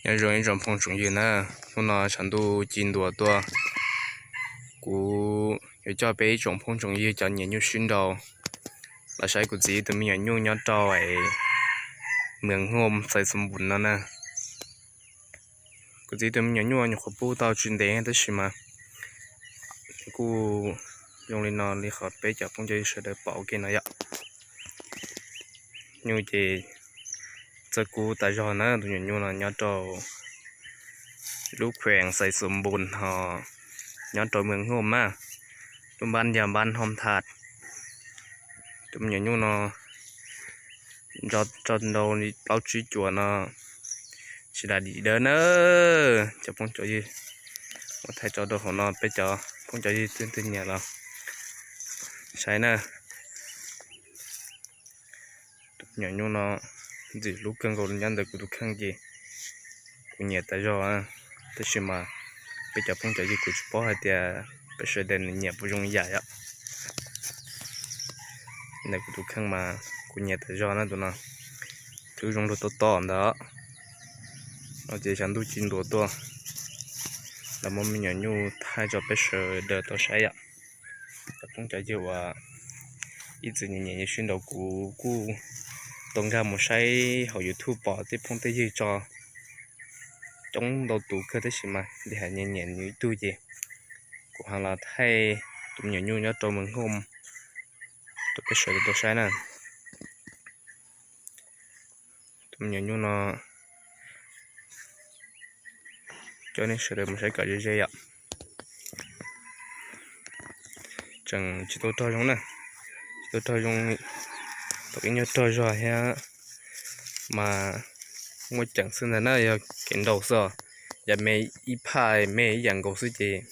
Nyob zoo ib tsoom phooj tsoom ywg na, hnub no tshav ntuj ci ntuas tuaj, kuv yuav coj peb ib tsoom phooj tsoom ywg cov nyiam nyuj sib nraus los saib kuv txiv ib tug me nyuam nyuj nyob rau Mws Hom Xais Xus Npus no na. Kuv txiv ib tug me nyuam nyuj nyuam qhuav pub tau tsis ntev tab sis mas kuj zoo li no li qhov peb cov phooj cov ywg sawv daws pom ua ke no yom. Nyuj ces txawj kub tas zog na, tus nyuam nyuj no nyob rau lub khuees Xais Xus Npus ho nyob rau Mws Hom na, lub npab yog npab Hom Thas. Tus me nyuam nyuj no tso nrau li plaub tsib cuam no, tsis da dim dawb na. Cov phooj cov ywg, ua thaij tso rau hauv no peb cov phooj cov ywg leej twg nyiam los saib na. Tus me nyuam nyuj no ntxim hlub kawg nkaus li, nyob ntawm kuv tus kheej ces kuv nyiam tas zog, tab sis mas peb cov phooj cov ywg kuv tsis paub hais tias peb sawv daws nyiam puas zoo yam yom. Ntawm kuv tus kheej mas kuv nyiam tas zog na tus no, twb zoo luag tob tob ntawd. No ces tshav ntuj ci ntuas tuaj, los muab me nyuam nyuj thaij tso peb sawv daws tau saib yom. Cov phooj cov ywg uas ib txwm nyiam nyiam sib nraus kuv kuj tau nkag mus saib hauv YouTube pom tej phooj tej ywg tso coob ntau tus kawg, tab sis mas li hais nyiam nyiam nws ib tug ces kuv ho los thaij tus me nyuam nyuj nyob rau Mws Hom rau peb sawv daws tau saib na. Tus me nyuam nyuj no coj nej sawv daws mus saib kom ze ze yom. Tseem tsis tau rog zoo na, tsis tau rog zoo, tau ib nyuag rog zog thiab mas muaj ceem xwb ntag na, yog kev nraus xwb os. Yam me ib phaj me ib yam nkaus xwb ces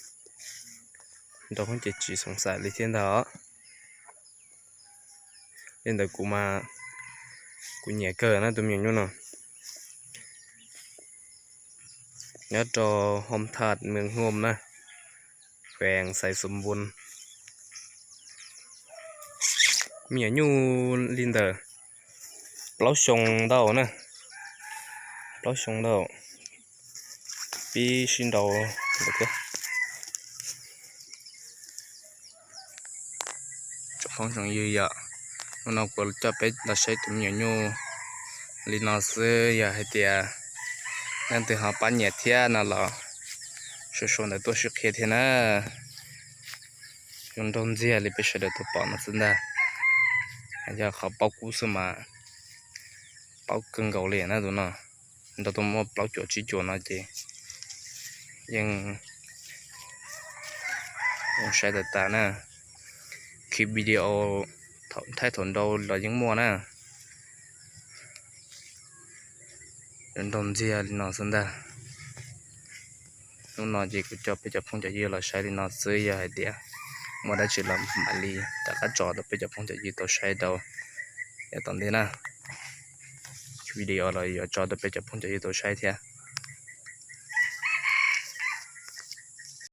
nraus ces tsis xoov xaim li thiab ntag. Li ntawd kuv mas kuv nyiam kawg na tus me nyuam nyuj no. Nyob rau Hom Thas Mws Hom na, khuees Xais Xus Npus. Me nyuam nyuj li ntawm plaub xyoo ntau na, plaub xyoo ntau, pib sib nraus lawm thiab. Tsoom phooj tsoom ywg yom, hnub no kuv coj peb los saib tus me nyuam nyuj li no xwb, yog hais tias leej twg ho pab nyiam thiab no los sau sau ntawv tuaj sib qhia thiab na. Zoo nraug ntxiag li peb sawv daws tau pom no xwb ntag. Yog qhov paub kub xwb mas paub kawg nkaus li na tus no. Nraus tau muaj plaub cuam tsib cuam no ces yeej zoo saib tas tas na. Khi video thaum thaij thaum nraus los yeej muaj na. Nraug ntxiag li no xwb ntag. Hnub no ces kuv coj peb cov phooj cov ywg los saib li no xwb, yog hais tias muaj dab tsi los mam li rov qab tso rau peb cov phooj cov ywg tau saib rau yav tom ntej na. Video los yuav tso rau peb cov phooj cov ywg tau saib thiab.